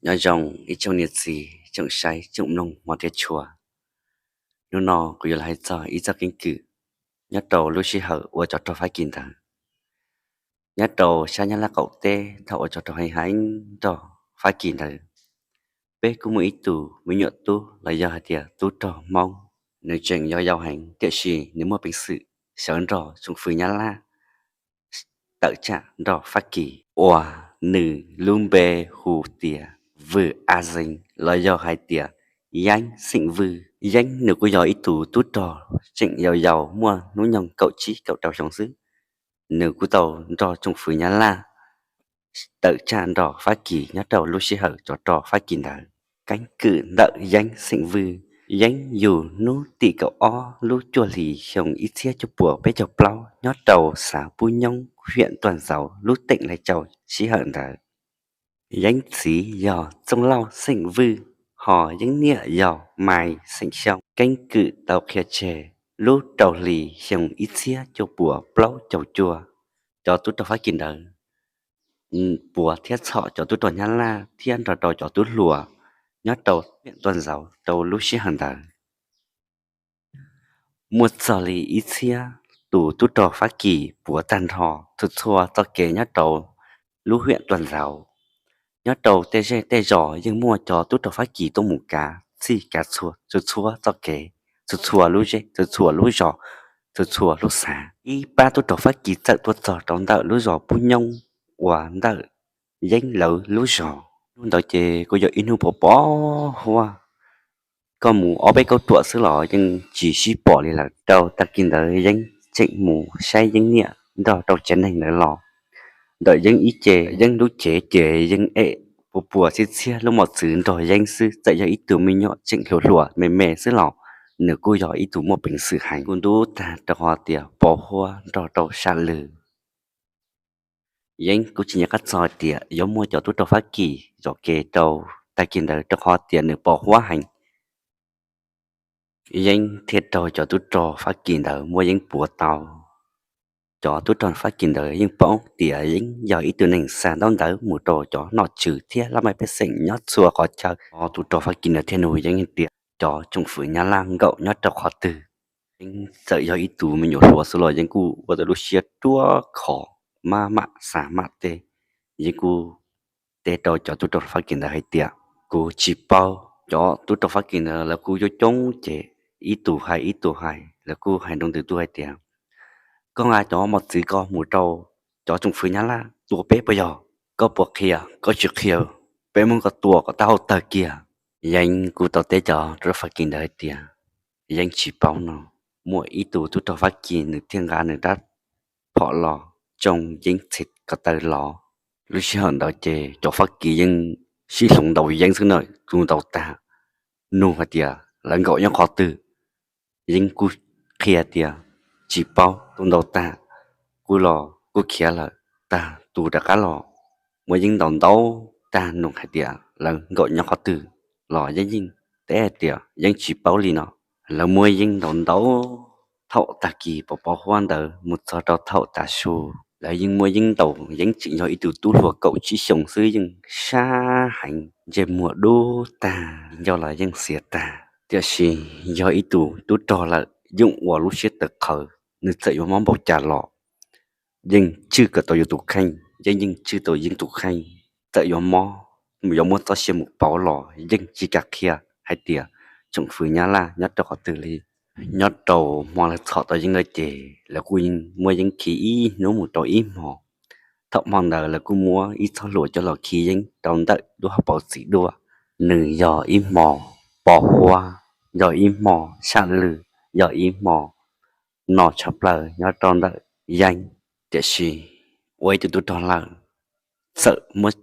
Nyob zoo ib tsoom niam txiv tsoom saib tsoom mloog hmov thiab tshua. Hnub no kuv yuav los hais txog ib txoj keeb kwm nyob rau lub sij hawm ua tsov rog Fab Kis ntawd. Nyob rau sab Nyab Laj qaum teb thaum ua tsov rog heev heev nrog Fab Kis ntawd, peb kuj muaj ib tug me nyuam tub los yog hais tias tub rog Hmoob, nws tseem yau yau heev tiam sis nws muaj peev xwm sawv nrog tsoom fwv Nyab Laj tawm tsam nrog Fab Kis uas nws lub npe hu tias Vwm A Zees los yog hais tias Yeeb xeem Vwj. Yeeb nws kuj yog ib tug tub rog tseem yau yau muaj hnub nyoog kaum tsib kaum rau xyoo xwb. Nws kuj tau nrog tsoom fwv Nyab Laj tawm tsam nrog Fab Kis nyob rau lub sij hawm tsov rog Fab Kis ntawd. Keeb kwm ntawm Yeeb xeem Vwj. Yeeb yug hnub tim kaum ob lub cuaj hlis xyoo ib txhiab cuaj puas peb caug plaub nyob rau xav Pub Nyoob, hiam Tuam Ntxauv lub teem Lais Tsau sij hawm ntawd. Yeeb txiv yog Txooj Lauj xeem Vwj, ho Yeeb niam yog Mais xeem Xyooj. Keeb kwm tau qhia tseg lub rau hlis xyoo ib txhiab cuaj puas plaub caug cuaj, cov tub rog Fab Kis ntawd puav thiab txhom cov tub rog Nyab Laj thiab nrog rau cov tub hluas nyob rau hiam Tuam Ntxauv rau lub sij hawm ntawd. Muaj txog li ib txhiab tus tub rog Fab Kis puav tag nrho txhua txhua txoj kev nyob rau lub hiam Tuam Ntxauv. Nyob rau tej zej tej zos yeej muaj cov tub rog Fab Kis tuaj mus kav txhij kav txhua txhua txhua txoj kev, txhua txhua lub zej, txhua txhua lub zos, txhua txhua lub xav. Ib pab tub rog Fab Kis txawm tuaj txog rau ntawm lub zos Pub Nyoob uas ntawm Yeeb lawv lub zos. Hnub ntawd ces kuj yog ib hnub pos pos huab, koj mus ob peb kauj ruam xwb los yeej tsis sib pom li lawm. Rau tag kis ntawd Yeeb tseem mus saib Yeeb niam nrog rau tsev neeg ntawd los. Ntawm Yeeb ib ce, Yeeb lub cev ces yeej em puas puas txhiab txhiab lub mos txwv nrog Yeeb xwb, txawm yog ib tug me nyuam tseem hluas hluas me me xwb los nws kuj yog ib tug muaj peev xwm heev. Kuj ntub tag rau qhov tias pos huab nrog rau sab lwg. Yeeb kuj tsis nco qab txog tias yuav muaj cov tub rog Fab Kis zov kev rau tag kis ntawd rau qhov tias nws pos huab heev. Yeeb thiaj raug cov tub rog Fab Kis ntawd muab Yeeb puav tau. Cov tub rog Fab Kis ntawd yeej paub tias Yeeb yog ib tug neeg xa ntaub ntawv mus rau cov nom tswv thiab laj mej pej xeem nyob txhua qhov chaw. Cov tub rog Fab Kis ntawd thiaj nug Yeeb tias cov tsoom fwv Nyab Laj nkaum nyob rau qhov twg. Yeeb txawm yog ib tug me nyuam hluas xwb los Yeeb kuj ua tau lub siab ruab khov, maj mam xav mam teb. Yeeb kuj teb rau cov tub rog Fab Kis ntawd hais tias kuv tsis paub. Cov tub rog Fab Kis ntawd lawv kuj coob coob ces ib tug hais ib tug hais, lawv kuj hais nroo ntws tuaj hais tias koj nqa cov mos txwv ko mus rau cov tsoom fwv Nyab Laj tua peb puas yog? Koj puas qhia? Koj tsis qhia, peb muab koj tua kom taub hau tawg kiag. Yeeb kuj tau teb cov tub rog Fab Kis ntawd hais tias Yeeb tsis paub no. Muaj ib tug tub rog Fab Kis nws thiaj nqa nws rab phom los tsoo Yeeb txhais ko taw los. Lub sij hawm ntawd ces cov Fab Kis yeej sib hloov ntaus Yeeb xwb na, tus ntaus tag nug hais tias lawv nkaum nyob qhov twg. Yeeb kuj qhia tias tsis paub. Tus ntaus tag kuj los kuj khiav lawm. Tag tus rov qab los muab Yeeb ntaus ntaus tag nug hais tias lawv nkaum nyob qhov twg los Yeeb yeej teb hais tias Yeeb tsis paub li no. Lawv muab Yeeb ntaus ntaus thaum tag kis pos pos huab ntawd mus txog rau thaum tav su, lawv yeej muab Yeeb ntaus. Yeeb tseem yog ib tug tub hluas kaum tsib xyoos xwb yeej sab heev, ntsej muag dub tag, ncauj los yeej xiav tag. Tiam sis yog ib tus tub rog lawm, yeej ua lub siab tawv qhawv, nws txawm yuav mob npaum cas los yeej tswj kom tau yus tus kheej, yeej yeej tswj tau Yeeb tus kheej. Txawm yuav mob, yuav muab txoj sia mus pauv los yeej tsis kam qhia hais tias tsoom fwv Nyab Laj nyob rau qhov twg li. Nyob rau hmo lawv txhom tau Yeeb lawm ces lawv kuj muab Yeeb khi ib hnub mus rau ib hmo. Thaum hmo ntawd lawv kuj muab ib txhob hlua coj los khi Yeeb rau ntawm lub hauv paus txiv duaj. Nws yog ib hmo pos huab, yog ib hmo sab lwg, yog ib hmo no tshaj plaws nyob rau ntawm Yeeb. Tiam sis ua ib tug tub rog lawm, txawm muab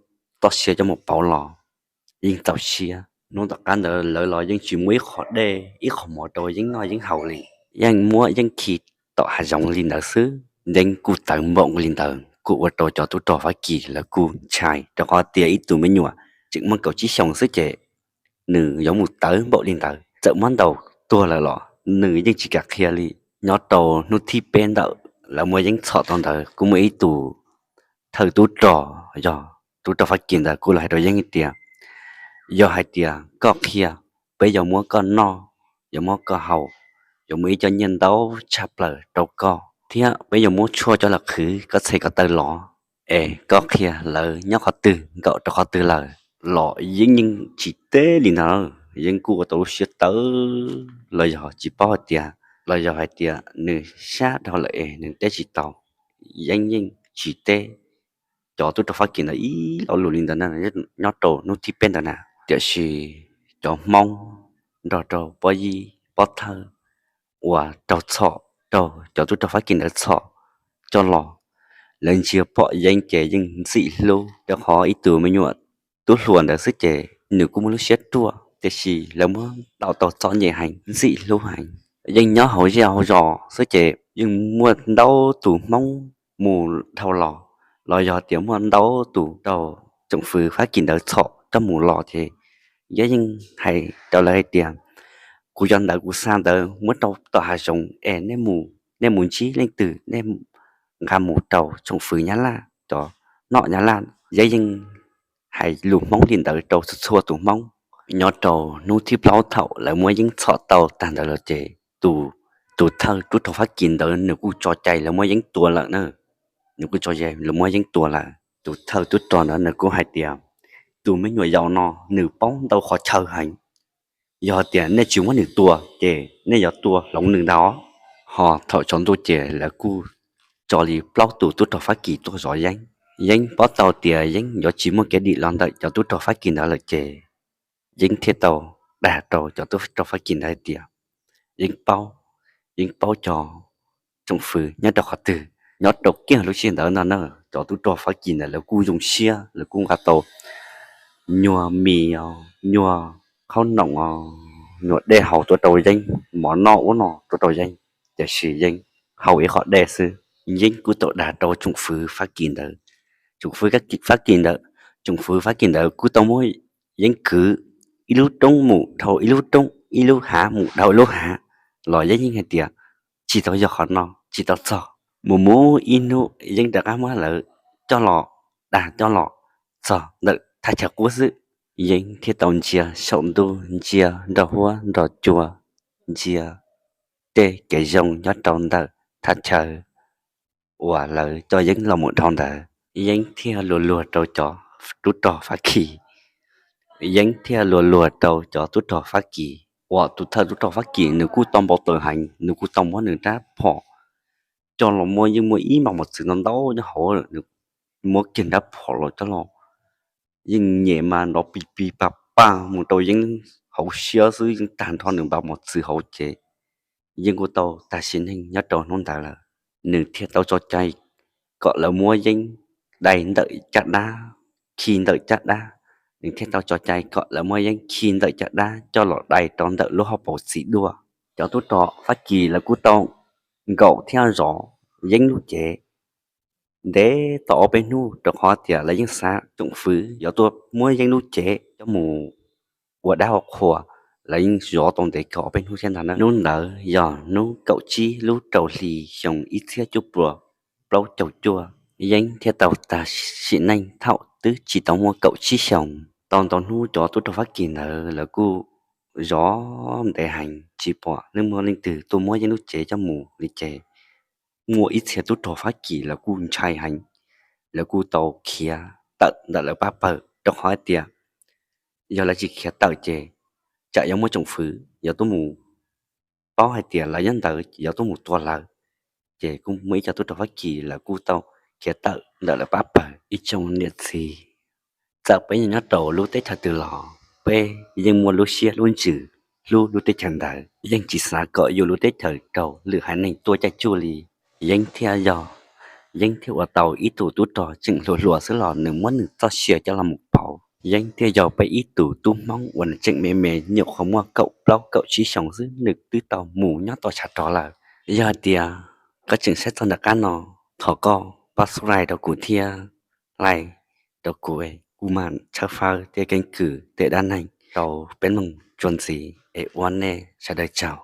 txoj sia coj mus pauv los yeej txaus siab. Hnub tom qab ntawd lawv los yeej tsis muaj ib qho dej ib qho mov rau Yeeb noj Yeeb haus li, yeej muab Yeeb khi tom hav zoov li ntawd xwb. Yeeb kuj tawv npaum li ntawd kuj ua rau cov tub rog Fab Kis lawv kuj ntshai, rau qhov tias ib tug me nyuam tseem muaj kaum tsib xyoos xwb ces nws yuav mus tawv npaum li ntawd. Txawm muab ntaus tuag lawm los nws yeej tsis kam qhia li. Nyob rau hnub thib peb ntawm lawv muab Yeeb txhom tau ntawd kuj muaj ib tus thawj tub rog, yog tub rog Fab Kis ntawd kuj los hais rau Yeeb hais tias yog hais tias koj qhia, peb yuav muab koj noj, yuav muab koj haus, yuav muab ib co nyiaj ntau tshaj plaws rau koj, thiab peb yuav muab tshuaj coj los qhwv koj txhais ko taw los. Es koj qhia lawv nyob qhov twg nkaum rau qhov twg lawm los Yeeb yeej tsis teb li ntawd. Yeeb kuj ua tau lub siab tawv los yog tsis paub hais tias, los yog hais tias nws sab dhau lawm es nws teb tsis tau. Yeeb yeej tsis teb cov tub rog Fab Kis ntawd ib lo lus li ntawd na, nyob rau hnub thib peb ntawd na. Tiam sis cov Hmoob nrog rau pob yib pob thawj uas raug txhom, raug cov tub rog Fab Kis ntawd txhom coj los, lawv ntsia pom Yeeb ces yeej ntxim hlub, rau qhov ib tug me nyuam tub hluas ntawd xwb ces nws kuj muaj lub siab ruaj, tiam sis lawv muab tau tau txom nyem heev, ntxim hlub heev. Yeej nyob hauv zej hauv zos xwb ces yeej muaj ntau tus Hmoob mus dhau los, los yog tias muaj ntau tus raug tsoom fwv Fab Kis ntawd txhom coj mus los ces Yeeb yeej hais rau lawv hais tias, kuv cov ntawv kuv xa ntawd muab rau tom hav zoov es nej mus, nej mus ntsib leej twg nej nqa mus rau tsoom fwv Nyab Laj cov noj Nyab Laj. Yeeb yeej hais lus Hmoob li ntawd rau txhua txhua tus Hmoob. Nyob rau hnub thib plaub thaum lawv muab Yeeb txhom tau tag ntawd los ces tus, tus thawj tub rog Fab Kis ntawd nws kuj tso cai lawv muab Yeeb tua lawm na. Nws kuj tso cai lawv muab Yeeb tua lawm. Tus thawj tub rog ntawd nws kuj hais tias, tus me nyuam yaus no nws paub ntau qhov chaw heev. Yog tias nej tsis muab nws tua ces nej yuav tua hloov nws ntag. Ho thaum tsaus ntuj ces lawv kuj tso li plaub tus tub rog Fab Kis tuaj zov Yeeb. Yeeb paub tau tias Yeeb yuav tsis muaj kev dim los ntawm cov tub rog Fab Kis ntawd lawm ces Yeeb thiaj tau dag rau cov tub rog Fab Kis ntawd hais tias, Yeeb paub, Yeeb paub cov tsoom fwv nyob rau qhov twg. Nyob rau kiag lub sij hawm ntawd no na, cov tub rog Fab Kis ntawd lawv kuj zoo siab, lawv kuj nqa tau nyuag mis os, nyuag qhaub noom os, nyuag dej haus tuaj rau Yeeb, mov noj ub no tuaj rau Yeeb, tiam sis Yeeb haus ib qho dej xwb. Yeeb kuj tau dag rau tsoom fwv Fab Kis ntawd. Tsoom fwv Fab Kis ntawd, tsoom fwv Fab Kis ntawd kuj tau muab Yeeb kwv ib lub roob mus dhau ib lub roob, ib lub hav mus dhau ib lub hav, los Yeeb yeej hais tias, tsis tau yog qhov no, tsis tau txog. Mus mus ib hnub Yeeb rov qab muab lawv coj los, dag coj los txog ntawm thaj chaw qub xwb. Yeeb thiaj tau ntsia saum ntuj, ntsia nrog huab nrog cua, ntsia tej kev zoo nyob rau ntawm thaj chaw uas lawv coj Yeeb los mus dhau ntawd. Yeeb thiaj luag luag rau cov tub rog Fab Kis. Yeeb thiaj luag luag rau cov tub rog Fab Kis, uas tus thawj tub rog Fab Kis nws kuj tau npau taws heev, nws kuj tau muab nws rab phom coj los, muaj, yeej muaj ib npab mos txwv ntau ntau nyob hauv, nws muab kiag rab phom los coj los, yeej nyem mas nrov pis pis pas pas mus rau Yeeb hauv siab xwb, yeej tag nrho nws npab mos txwv hauv ces Yeeb kuj tau tag sim neej nyob rau hnub ntawd lawm. Nws thiaj tau tso cai kom lawv muab Yeeb dai ntawm caj dab, khi ntawm caj dab. Nws thiaj tau tso cai kom lawv muab Yeeb khi ntawm caj dab coj los dai rau ntawm lub hauv paus txiv duaj. Cov tub rog Fab Kis lawv kuj tau nkaum thiab zov Yeeb lub cev ntev tau ob peb hnub, rau qhov tias lawv yeej xav tsoom fwv yuav tuaj muab Yeeb lub cev coj mus ua dab ua qhua. Lawv yeej zov tau ntev kawg ob peb hnub thiab ntag na. Hnub ntawd yog hnub kaum tsib lub rau hli xyoo ib txhiab cuaj puas plaub caug cuaj. Yeeb thiaj tau tag sim neej thaum twb tsis tau muaj kaum tsib xyoos. Tau ntau hnub cov tub rog Fab Kis ntawd lawv kuj zov ntev heev tsis pom leej muaj leej twg tuaj muab Yeeb lub cev coj mus li ces muaj ib txhia tub rog Fab Kis lawv kuj ntshai heev, lawv kuj tau khiav tawm ntawm lawv pab pawg, rau qhov hais tias yog lawv tsis khiav tawm ces tsam yuav muaj tsoom fwv yuav tuaj mus paub hais tias lawv nyob ntawd yuav tuaj mus tua lawv. Ces kuj muaj ib co tub rog Fab Kis lawv kuj tau khiav tawm ntawm lawv pab pawg. Ib tsoom niam txiv, txawm peb nyob rau lub teb chaws twg los peb yeej muaj lub siab lub ntsws hlub lub teb chaws ntawd, yeej tsis xav kom yus lub teb chaws raug lwm haiv neeg tuaj caij tsuj li. Yeeb thiaj yog, Yeeb thiaj ua tau ib tug tub rog tseem hluas hluas xwb los nws muab nws txoj sia coj los mus pauv. Yeeb thiaj yog peb ib tug tub Hmoob uas nws tseem me me, nyuam qhuav muaj kaum plaub kaum tsib xyoos xwb nws twb tau mus nyob tom tshav rog lawm. Yog hais tias koj tseem saib txog nram qab no, thov koj pab subscribe rau kuv thiab, like rau kuv, kuv mam tshawb fawb thiab keeb kwm tej dab neeg rau peb mloog txuas ntxiv es ua nej sawv daws tsaug.